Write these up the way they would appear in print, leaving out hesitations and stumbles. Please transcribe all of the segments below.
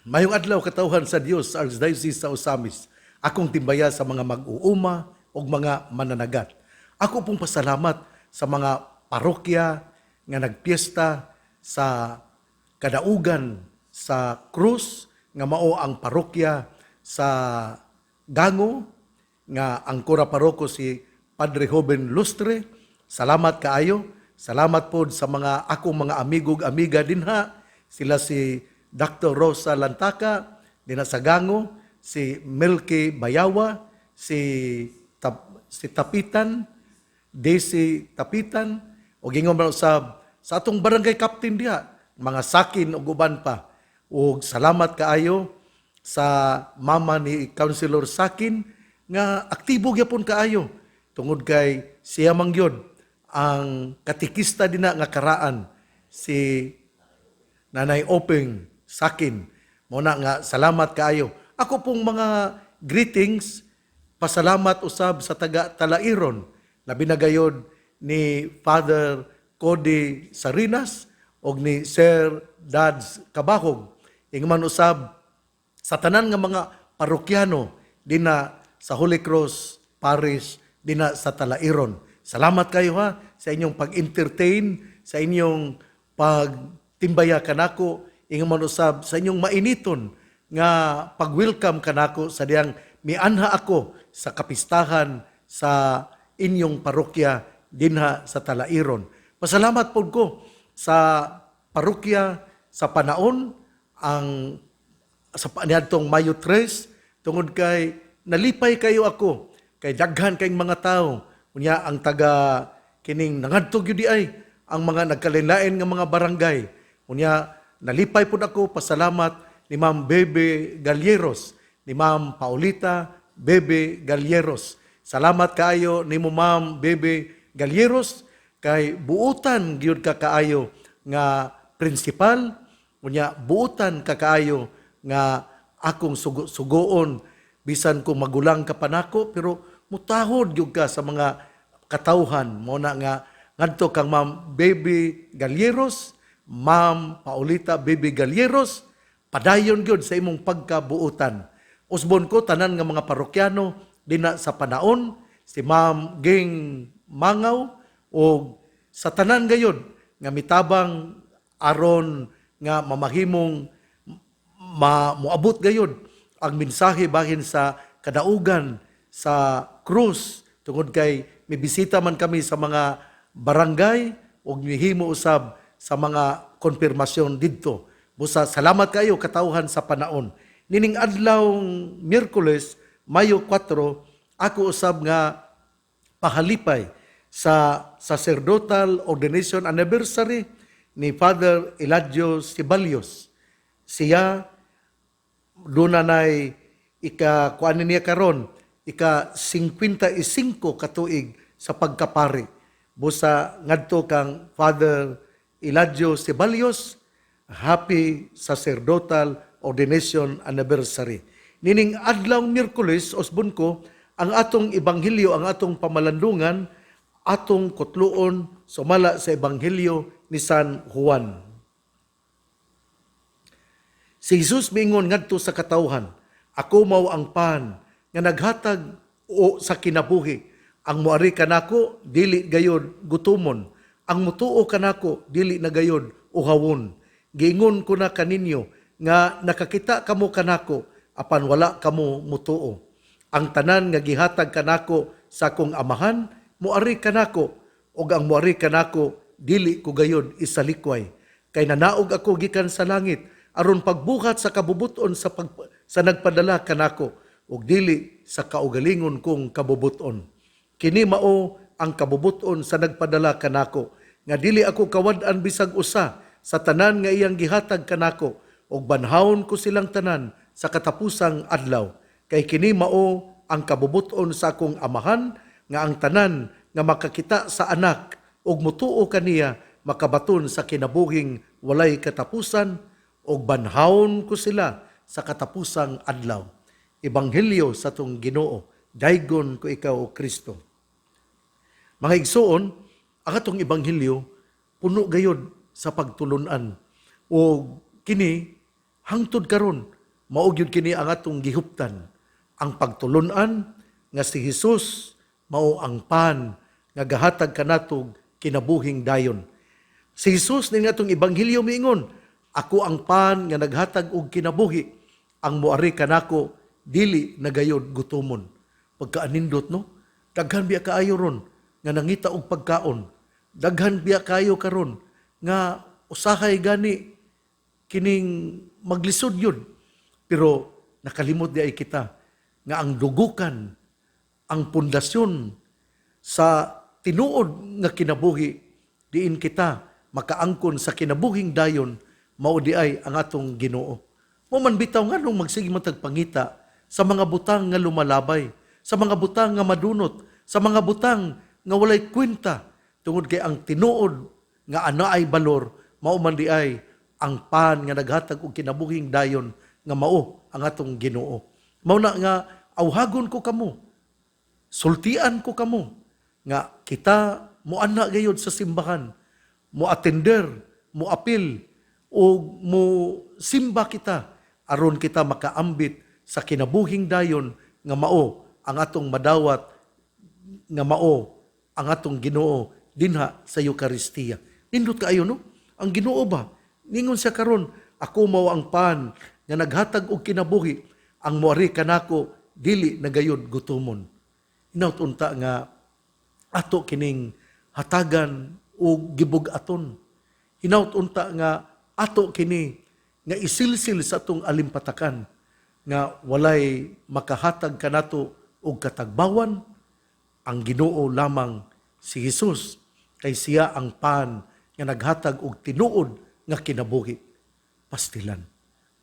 Mayong adlaw, katawhan sa Dios sa Archdiocese sa Ozamiz. Akong timbaya sa mga mag-uuma ug mga mananagat. Ako pong pasalamat sa mga parokya nga nagpiesta sa kadaugan sa krus, nga mao ang parokya sa Gango nga ang kura paroko si Padre Joven Lustre. Salamat kaayo. Salamat pod sa mga akong mga amigo ug amiga dinha. Sila si Dr. Rosa Lantaka dinha sa Gango, si Milky Bayawa, si Tapitan, Daisy Tapitan, ug ingon man usab sa atong barangay captain diha, mga sakin ug uban pa. Ug salamat kaayo sa mama ni Councilor Sakin nga aktibo gyapon kaayo tungod kay siya man gyud ang katikista dinha nga karaan, si Nanay Openg Sakin. Mao na nga salamat kaayo. Ako pong mga greetings, pasalamat usab sa taga Talairon, labi na gayod ni Father Cody Sarinas og ni Sir Dads Kabahog. Ingon usab sa tanan nga mga parokyano dinha sa Holy Cross Parish dinha sa Talairon. Salamat kayo ha sa inyong pag-entertain, sa inyong pagtimbaya kanako, ingon man usab sa inyong mainiton nga pag-welcome kanako sa diyang mianha ako sa kapistahan sa inyong parokya dinha sa Talairon. Pasalamat pod ko sa parokya sa Panaon ang sa niadtong Mayo 3 tungod kay nalipay kayo ako kay daghan kayong mga tao. Unya ang taga kining nangadto gyud di ay ang mga nagkalain nga mga barangay. Unya nalipay pud ako, pasalamat ni Ma'am Bebe Galleros, ni Ma'am Paulita Bebe Galleros. Salamat kaayo nimo, Ma'am Bebe Galleros, kay buutan gyud ka kaayo nga principal. Unya buutan ka kaayo nga akong sugo-sugoon bisan kung magulang ka pa nako, pero mutahod gyud ka sa mga katawhan. Mo na nga ngadto kang Ma'am Baby Galleros, Ma'am Paulita Baby Galleros, padayon gyud sa imong pagkabuutan. Usbon ko tanan nga mga parokyano dinha sa Panaon, si Ma'am Ging Mangaw og sa tanan gayod nga mitabang aron nga mamahimong moabot gayod ang mensahe bahin sa kadaugan sa krus tungod kay mibisita man kami sa mga barangay ug mihimo usab sa mga konfirmasyon didto. Busa salamat kayo, katawhan sa Panaon. Nining adlaw Miyerkules, Mayo 4, ako usab nga pahalipay sa sacerdotal ordination anniversary ni Father Eladio Ceballos. Siya doon na nay ika kuan niya karon, ika 55 katuig sa pagkapari. Busa ngadto kang Father Eladio Ceballos, happy sacerdotal ordination anniversary. Nining adlaw Miyerkules, usbon ko, ang atong ebanghelyo, ang atong pamalandungan, atong kutluon sumala sa Ebanghelyo ni San Juan. Si Jesus miingon ngadto sa katawhan, "Ako mao ang pan nga naghatag o sa kinabuhi. Ang muari kanako dili gayod gutumon. Ang mutuo kanako dili na gayod uhawon. Giingon ko na kaninyo nga nakakita kamo kanako apan wala kamo mutuo. Ang tanan nga gihatag kanako sa akong Amahan muari kanako, ug ang muari kanako dili ko gayod isalikway. Kay nanaog ako gikan sa langit aron pagbuhat sa kabubuton sa nagpadala kanako ug dili sa kaugalingon kong kabubuton. Kini mao ang kabubuton sa nagpadala kanako, nga dili ako kawad-an bisag usa sa tanan nga iyang gihatag kanako ug banhawon ko silang tanan sa katapusang adlaw. Kay kini mao ang kabubuton sa akong Amahan, nga ang tanan nga makakita sa Anak ug mutuo kaniya makabaton sa kinabuhing walay katapusan ug banhawon ko sila sa katapusang adlaw." Ebanghelyo sa atong Ginoo. Daygon ko ikaw, O Kristo. Mga igsuon, ang atong ebanghelyo puno gayod sa pagtulunan o kini Hangtod karon, mao gyud kini ang atong gihuptan, ang pagtulun-an nga si Hesus mao ang pan nga gahatag kanatog kinabuhing dayon. Si Hesus ning atong ebanghelyo miingon, "Ako ang pan nga naghatag og kinabuhi, ang moari kanako dili na gayod gutomon." Pagkaanindot, no? Daghan biya kaayo ron nga nangita og pagkaon. Daghan biya kaayo karon nga usahay gani kining maglisod yun. Pero nakalimot di ay kita nga ang dugukan, ang pundasyon sa tinuod nga kinabuhi diin kita makaangkon sa kinabuhing dayon, mao di ay ang atong Ginoo. Mo man bitaw, nganong magsige man tagpangita sa mga butang nga lumalabay, sa mga butang nga madunot, sa mga butang nga walay kwenta, tungod kay ang tinuod nga anaay balor mao man di ay ang pan nga naghatag og kinabuhing dayon nga mao ang atong Ginoo. Mao na nga awhagon ko kamo, sultian ko kamo nga kita mo ana gayud sa simbahan, mo attender, mo apil o mo simba kita aron kita makaambit sa kinabuhing dayon nga mao ang atong madawat, nga mao ang atong Ginoo dinha sa Eukaristiya. Nindot kaayo, no? Ang Ginoo ba? Ningon siya karon, "Ako mao ang pan nga naghatag og kinabuhi, ang moari kanako dili na gayud gutomon." Hinaut unta nga ato kining hatagan og gibug-aton. Hinaut unta nga ato kini nga isilsil sa atong alimpatakan nga walay makahatag kanato og katagbawan, ang Ginoo lamang, si Jesus, kay siya ang pan nga naghatag og tinuod nga kinabuhi. Pastilan,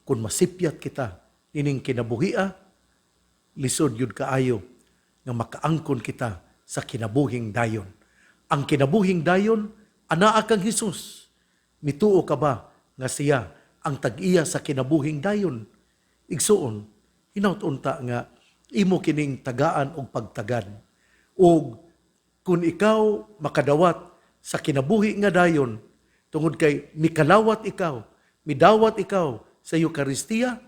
kung masipyat kita ining kinabuhia, lisod yun kaayo nga makaangkon kita sa kinabuhing dayon. Ang kinabuhing dayon, anaa kang Hesus. Mituo ka ba nga siya ang tag-iya sa kinabuhing dayon? Igsuon, hinaut unta nga imo kining tagaan og pagtagad. Og kung ikaw makadawat sa kinabuhi nga dayon, tungod kay mikalawat ikaw, midawat ikaw sa Eukaristiya,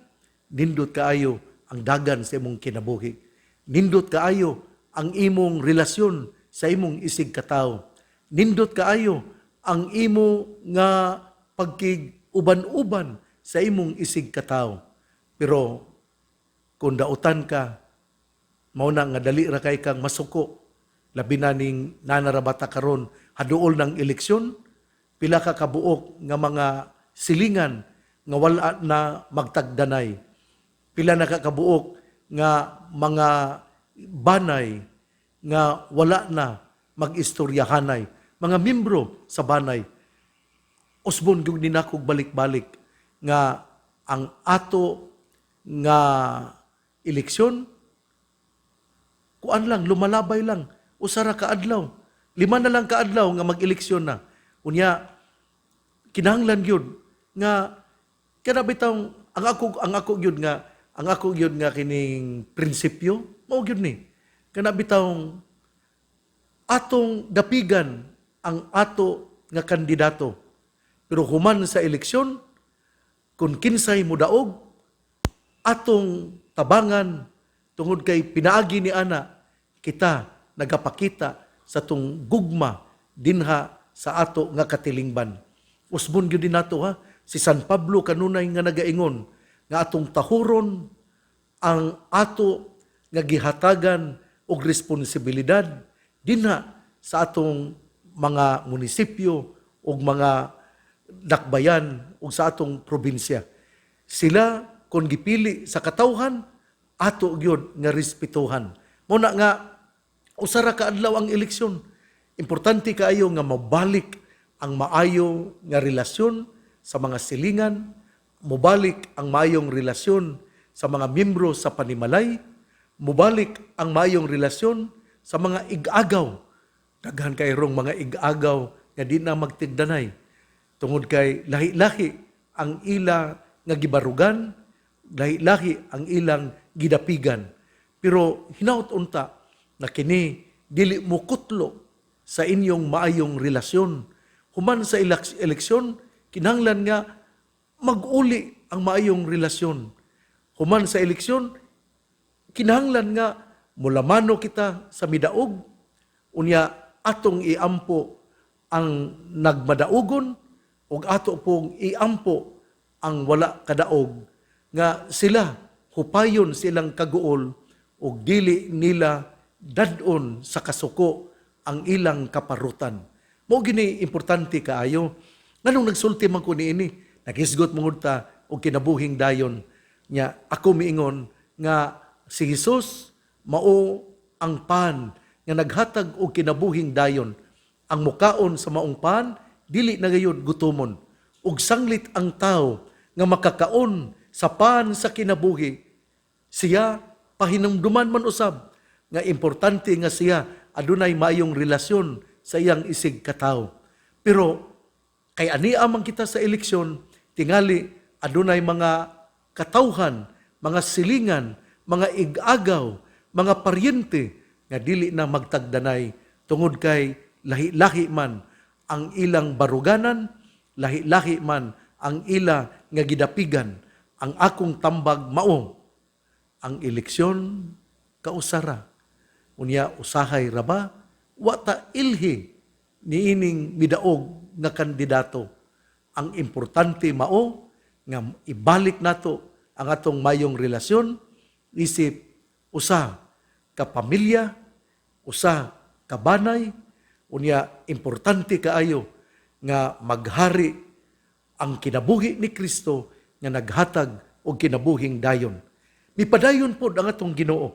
nindot kaayo ang dagan sa imong kinabuhi. Nindot kaayo ang imong relasyon sa imong isig katawo. Nindot kaayo ang imo nga pagkig uban-uban sa imong isig katawo. Pero kung dautan ka, mao na nga dali ra kay kang masuko. Labi na ning nanarabata karon haduol ng eleksyon, pila ka kabuok nga mga silingan nga wala na magtagdanay. Pila na ka kabuok nga mga banay nga wala na mag-istoryahanay, mga membro sa banay. Usbon gyud ni nakog balik-balik nga ang ato nga eleksyon, kuan lang, lumalabay lang, 1 ra ka adlaw, 5 na lang ka adlaw nga mag-eleksyon na. Unya kinahanglan gyud nga kana bitawng ang ako gyud nga kining prinsipyo mao gyud ni kana bitawng atong dapigan ang ato nga kandidato, pero human sa eleksyon, kung kinsay mudaog, atong tabangan, tungod kay pinaagi ni ana kita nagapakita sa tong gugma dinha sa ato nga katilingban. Usbon gyud din nato, ha, si San Pablo kanunay nga nagaingon nga atong tahuron ang ato nga gihatagan og responsibilidad dinha sa atong mga munisipyo ug mga dakbayan ug sa atong probinsya. Sila kung gipili sa katawhan, ato gyud nga respetuhan. Mao na nga 1 ra ka adlaw ang eleksyon. Importante kaayo nga mabalik ang maayo nga relasyon sa mga silingan, mobalik ang maayong relasyon sa mga miyembro sa panimalay, mobalik ang maayong relasyon sa mga ig-agaw. Daghan kay rong mga ig-agaw nga di na magtigdanay tungod kay lahi-lahi ang ila nga gibarugan, lahi-lahi ang ilang gidapigan. Pero hinaut unta na kini dili mo kutlo sa inyong maayong relasyon. Human sa eleksyon, kinahanglan nga maguli ang maayong relasyon. Human sa eleksyon, kinahanglan nga mulamano kita sa midaog, unya atong iampo ang nagmadaugon ug ato pong iampo ang wala kadaog nga sila hupayon silang kaguol ug dili nila dad-on sa kasuko ang ilang kaparutan. Mao gini importante kaayo. Nganong nagsulti man ko niini, naghisgot mangud ta og kinabuhing dayon nya. Ako miingon nga si Jesus mao ang pan nga naghatag og kinabuhing dayon. Ang mukaon sa maong pan dili na gayud gutomon. Ug sanglit ang tao nga makakaon sa pan sa kinabuhi, siya pahinumduman man usab nga importante nga siya adunay maayong relasyon sa iyang isig katawo. Pero kay ania man kita sa eleksyon, tingali adunay mga katawhan, mga silingan, mga igagaw, mga paryente nga dili na magtagdanay tungod kay lahi-lahi man ang ilang baruganan, lahi-lahi man ang ila nga gidapigan. Ang akong tambag mao, ang eleksyon kausara. Unya usahay ra ba wa ta ilhi niining midaog nga kandidato. Ang importante mao nga ibalik nato ang atong mayong relasyon isip usa ka pamilya, usa ka banay. Unya importante kaayo nga maghari ang kinabuhi ni Kristo nga naghatag og kinabuhing dayon. Mipadayon pod ang atong Ginoo.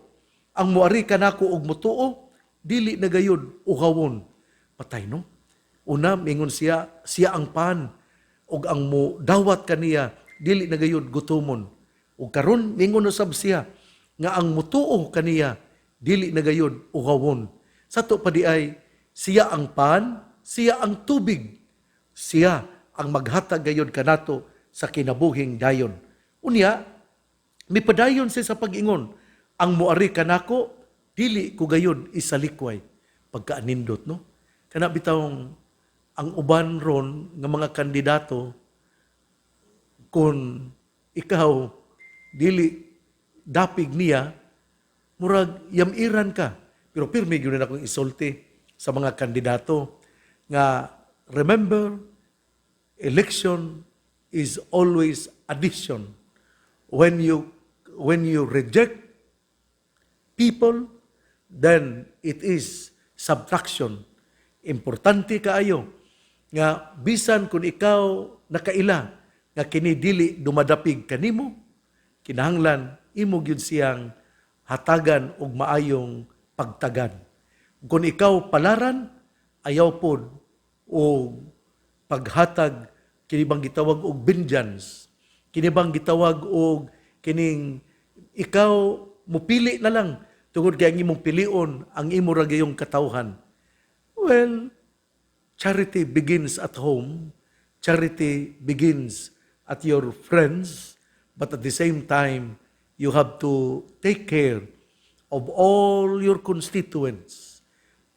"Ang muari kanako og mutuo, dili na gayud uhawon." Patay, no? Una, mingon siya, siya ang pan ug ang mo dawat kaniya dili na gayud gutomon. Ug karon mingon usab siya nga ang mutuo kaniya dili na gayud uhawon. Sa to pa di ay siya ang pan, siya ang tubig. Siya ang maghatag gayud kanato sa kinabuhing dayon. Unya, mipadayon siya sa pag-ingon, "Ang muari kanako, dili ko gayud isalikway." Pagkaanindot, no? Kana bitawng ang uban ron nga mga kandidato, kung ikaw dili dapig niya, murag yamiran ka. Pero pirmi gyud na akong isulti sa mga kandidato nga remember, election is always addition. When you reject people, then it is subtraction. Importante kaayo nga bisan kung ikaw nakaila nga kini dili dumadapig kanimo, kinahanglan imo gyud siyang hatagan og maayong pagtagad. Kung ikaw palaran, ayaw pod og paghatag kini bang gitawag og vengeance, kini bang gitawag og kining ikaw mupili na lang tungod kay ang imong pilion ang imo ra gayong katawhan. Well, charity begins at home. Charity begins at your friends, but at the same time, you have to take care of all your constituents,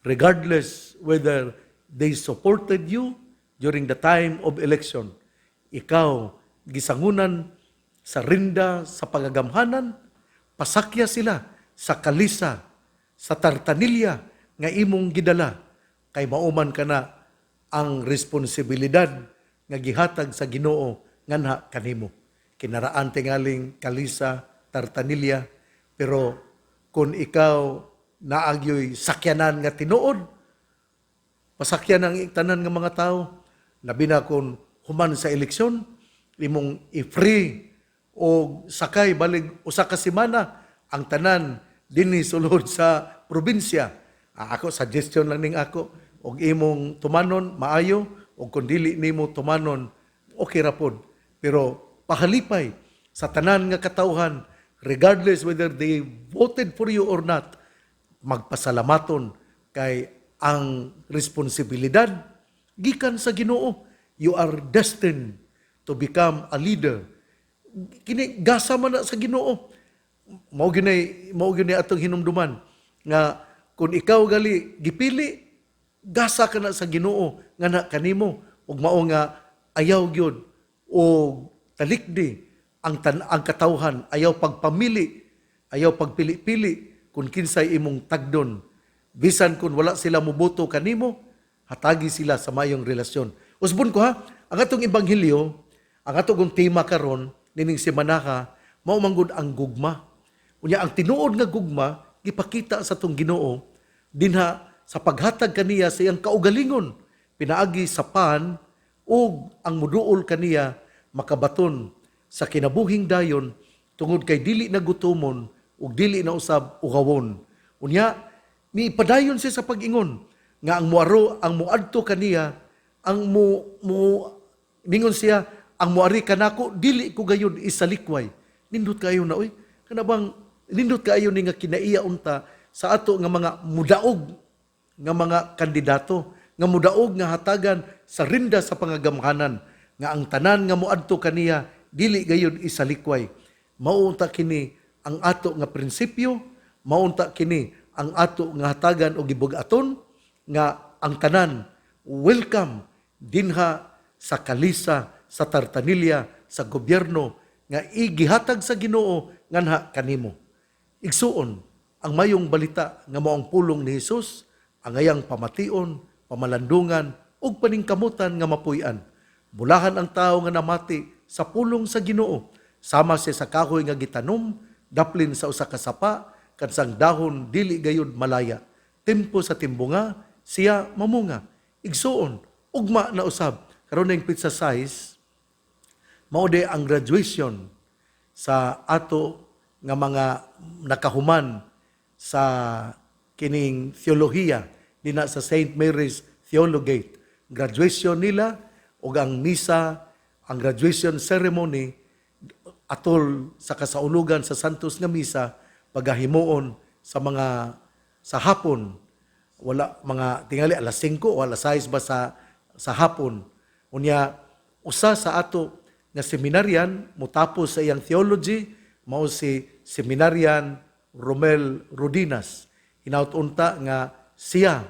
regardless whether they supported you during the time of election. Ikaw, gisangunan sa rinda, sa pagagamhanan, pasakya sila sa kalisa, sa tartanilya nga imong gidala, kay mauman ka na ang responsibilidad nga gihatag sa Ginoo nganha kanimo. Kinaraan tingaling kalisa, tartanilya, pero kung ikaw naagyoy sakyanan nga tinuod, pasakyan ang tanan nga mga tao, labi na kung human sa eleksyon, imong i-free o sakay balig usa ka semana ang tanan dinhi sulod sa probinsya. Ah, ako, suggestion lang ning ako, og imong tumanon maayo, og kung dili nimo tumanon, okay ra pod. Pero pahalipay sa tanan nga katawhan, regardless whether they voted for you or not, magpasalamaton kay ang responsibilidad gikan sa Ginoo. You are destined to become a leader. Kini gasa man na sa Ginoo. Mao ginay atong hinumduman nga kung ikaw gali gipili, gasa ka na sa Ginoo nga na kanimo ug mao nga ayaw gyud og talikdi Ang katawhan, ayaw pagpamili, ayaw pagpili-pili kung kinsay imong tagdon. Bisan kung wala sila muboto kanimo, hatagi sila sa mayong relasyon. Usbon ko ha, ang atong ebanghelyo, ang atong tema karon nining semanaha, mao manggod ang gugma. Unya ang tinuod nga gugma gipakita sa atong Ginoo dinha sa paghatag kaniya sa iyang kaugalingon pinaagi sa pan, ug ang muduol kaniya makabaton sa kinabuhing dayon tungod kay dili na gutomon ug dili na usab uhawon. Unya miipadayon siya sa pag-ingon nga ang muaro, ang muadto kaniya, ang mu, mu ningon siya, "Ang muari kanako, dili ko gayud isalikway." Nindot kayo na oy, kana bang nindot kaayo ni nga kinaiya unta sa ato nga mga mudaog nga mga kandidato, nga mudaog nga hatagan sa rinda sa pangagamhanan, nga ang tanan nga moadto kaniya dili gayud isalikway. Mao unta kini ang ato nga prinsipyo, mao unta kini ang ato nga hatagan og gibug-aton nga ang tanan welcome dinha sa kalisa, sa tartanilya sa gobyerno nga igihatag sa Ginoo nganha kanimo. Igsuon, ang mayong balita nga mao ang pulong ni Hesus ang ayang pamation, pamalandungan ug paningkamutan nga mapuy-an. Bulahan ang tao nga namati sa pulong sa Ginoo, sama siya sa kahoy nga gitanom daplin sa usa ka sapa, kansang dahon dili gayud malaya. Tempo sa timbunga siya mamunga. Igsuon, ugma na usab karon ning petsa 6, mao di ang graduation sa ato nga mga nakahuman sa kining theolohiya dinha sa St. Mary's Theologate. Graduation nila ug ang misa, ang graduation ceremony atol sa kasaulugan sa Santos nga Misa pagahimuon sa mga sa hapon, wala mga tingali alas 5 o alas 6 ba sa hapon. Unya usa sa ato nga seminaryan mutapos sa iyang theology mao si seminaryan Romel Rodinas. Hinaut unta nga siya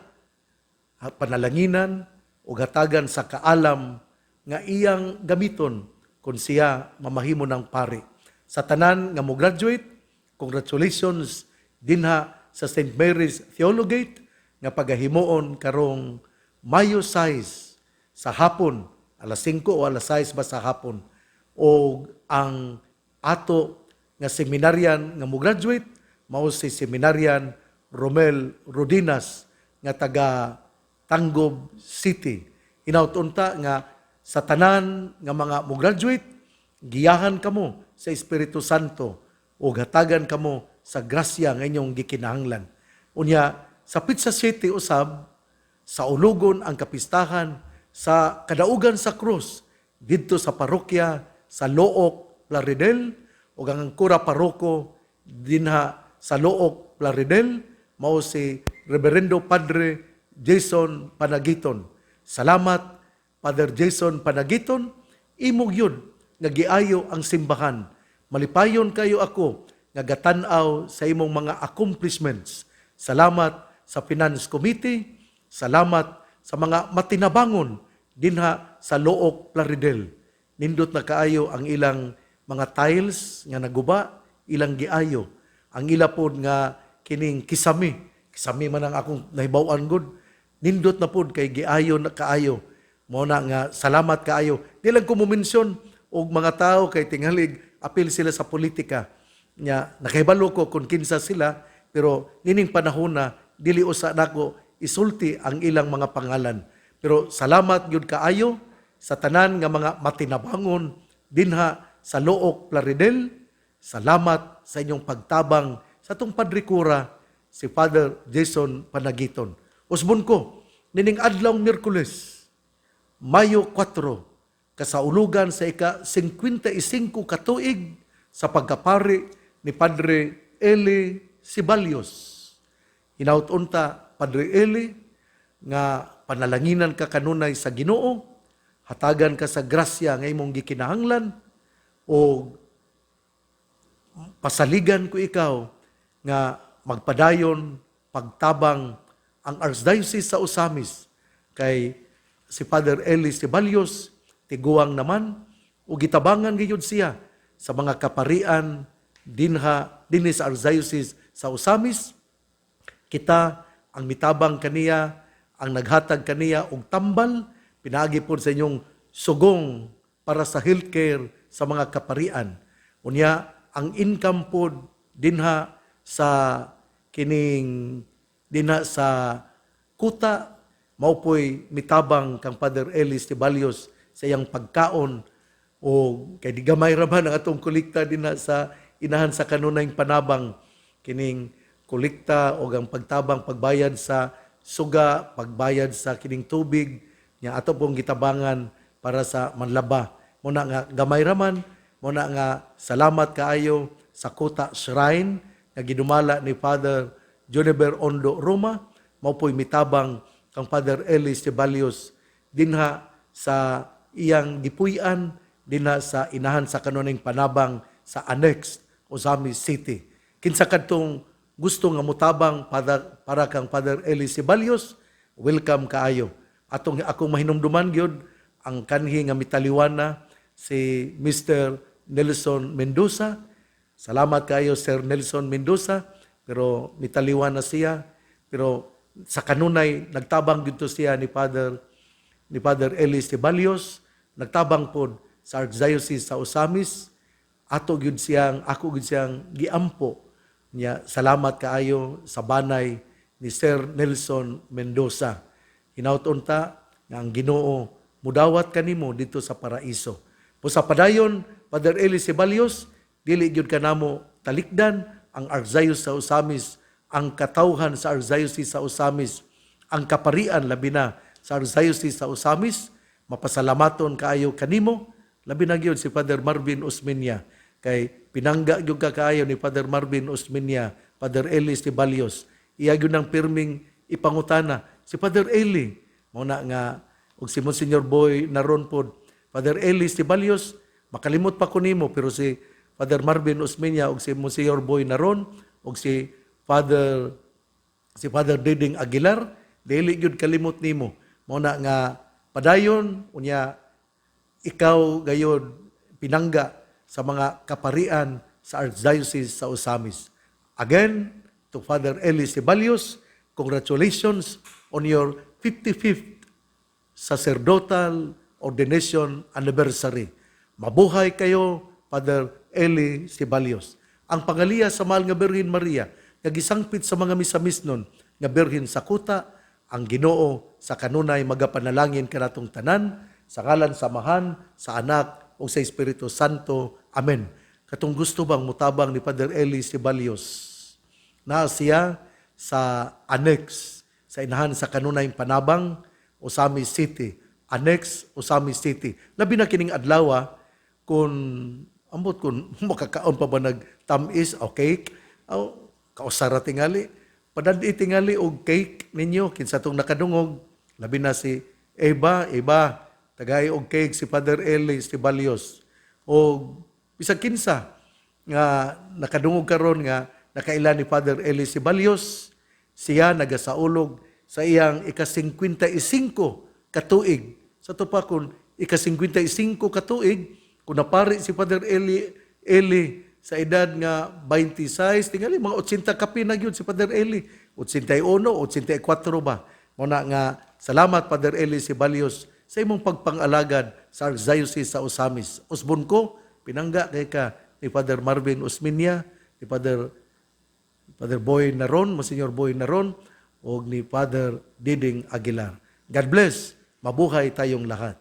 panalanginan o hatagan sa kaalam nga iyang gamiton kung siya mamahimo ng pari. Sa tanan nga mo graduate, congratulations dinha sa St. Mary's Theologate nga pagahimuon karong Mayo 6 sa hapon, alas 5 o alas 6 ba sa hapon. O ang ato nga seminaryan nga mo graduate mao si seminaryan Romel Rodinas nga taga Tanggob City. Hinaut unta nga sa tanan nga mga mo graduate, giyahan kamo sa Espiritu Santo o hatagan kamo sa grasya nga inyong gikinahanglan. Unya sa petsa 7 usab sa ulugon ang kapistahan sa kadaugan sa krus didto sa parokya sa Looc, Plaridel, ug ang kura paroko dinha sa Looc, Plaridel mao si Reverendo Padre Jason Panagiton. Salamat, Father Jason Panagiton, imo gyud nga giayo ang simbahan. Malipayon kayo ako nga gatan-aw sa imong mga accomplishments. Salamat sa Finance Committee, salamat sa mga matinabangon dinha sa Looc, Plaridel. Nindot na kaayo ang ilang mga tiles nga naguba, ilang giayo. Ang ila pod nga kining kisami, kisami man ang akong nahibaw-an gud. Nindot na pod kay giayo na kaayo. Mao na nga salamat kaayo. Di lang ko mo mention og mga tao kay tingalig apil sila sa politika. Nya nakahibalo ko kung kinsa sila, pero nining panahon na dili usa nako isulti ang ilang mga pangalan. Pero salamat gyud kaayo sa tanan nga mga matinabangon dinha sa Looc, Plaridel. Salamat sa inyong pagtabang sa atong Padre Kura, si Father Jason Panagiton. Usbon ko, nining adlaw Miyerkules, Mayo 4, kasaulugan sa ika 55 katuig sa pagkapari ni Padre Eli Sibalios. Hinaut unta, Padre Eli, nga panalanginan ka kanunay sa Ginoo, hatagan ka sa grasya nga imong gikinahanglan, o pasaligan ko ikaw nga magpadayon pagtabang ang Archdiocese sa Ozamiz kay si Father Eli Ceballos tiguang naman ug gitabangan gayud siya sa mga kaparian dinha dinhi sa Archdiocese sa Ozamiz. Kita ang mitabang kaniya, ang naghatag kaniya og tambal pinaagi pod sa inyong sugong para sa healthcare sa mga kaparian. Unya ang income pod dinha sa kining dinha sa kuta mao po'y mitabang kang Father Eli Ceballos sa iyang pagkaon, o kay di gamay ra man ang atong kolekta dinha sa Inahan sa Kanunayng Panabang, kining kolekta o ang pagtabang, pagbayad sa suga, pagbayad sa kining tubig nya ato pong gitabangan para sa manlaba. Mao na nga gamay ra man, mao na nga salamat kaayo sa Kuta Shrine nga gidumala ni Father Juniper Ondo Roma. Mao po'y mitabang kang Father Eli Ceballos dinha sa iyang gipuy-an dinha sa Inahan sa Kanunayng Panabang sa Annex, Ozamiz City. Kinsa kadtong gusto nga mutabang para kang Father Eli Ceballos, welcome kaayo. Atong akong mahinumduman gyud ang kanhi nga mitaliwana, si Mr. Nelson Mendoza. Salamat kayo, Sir Nelson Mendoza, pero mitaliwana siya, pero sa kanunay nagtabang dito siya ni Father Eli Ceballos, nagtabang pod sa Archdiocese sa Ozamiz. Ato gyud siyang, ako gyud siyang giampo niya. Salamat kaayo sa banay ni Sir Nelson Mendoza. Hinaut unta nga ang Ginoo mudawat kanimo dito sa paraiso. Po sa padayon, Father Eli Ceballos, dili gyud kanamo talikdan ang Archdiocese sa Ozamiz, ang katawhan sa Archdiocese sa Ozamiz, ang kaparian labi na sa Archdiocese sa Ozamiz. Mapasalamaton kaayo kanimo, labi na gyud si Father Marvin Osmeña, kay pinangga gyud ka kaayo ni Father Marvin Osmeña, Father Eli Ceballos. Iya gyud ang pirming ipangutana si Father Eli. Mao na nga og si Monsignor Boy naron pod. Father Eli Ceballos, makalimot pa ko nimo, pero si Father Marvin Osmeña og si Monsignor Boy naron og si Father Diding Aguilar, dili gyud kalimot nimo. Mao na nga padayon unya, ikaw gayod pinangga sa mga kaparian sa Archdiocese sa Ozamiz. Again, to Father Eli Ceballos, congratulations on your 55th sacerdotal ordination anniversary. Mabuhay kayo, Father Eli Ceballos. Ang pangaliya sa mahal nga Birhen Maria, nga gisangpit sa mga Misamisnon, nga Birhen sa kuta, ang Ginoo sa kanunay magapanalangin kanatong tanan, sa ngalan sa Amahan, sa Anak, o sa Espiritu Santo. Amen. Katong gusto bang mutabang ni Father Eli Ceballos, naa siya sa Annex, sa Inahan sa Kanunayng Panabang, Ozamiz City. Annex, Ozamiz City. Labi na kining adlaw, kung ambot kung makakaon pa ba nagtamis o cake, o kausara tingali, padad-i tingali og cake ninyo kinsa tong nakadungog, labi na si Eva. Eva, tagay og cake si Father Eli Ceballos. O bisag kinsa nga nakadungog karon nga nakaila ni Father Eli Ceballos. Siya nagasaulog sa iyang ika-55 katuig. Sa ato pa kung ika-55 katuig, kung napari si Father Eli sa edad nga 26, tingali mga 80 kapi na gyud si Father Eli. 81, 84 ba? Mao na nga salamat, Father Eli Ceballos, sa imong pagpangalagad sa Archdiocese sa Ozamiz. Usbon ko, pinangga kay ka ni Father Marvin Osmeña, ni Father Boy Naron, Monsignor Boy Naron, o ni Father Diding Aguilar. God bless. Mabuhay tayong lahat.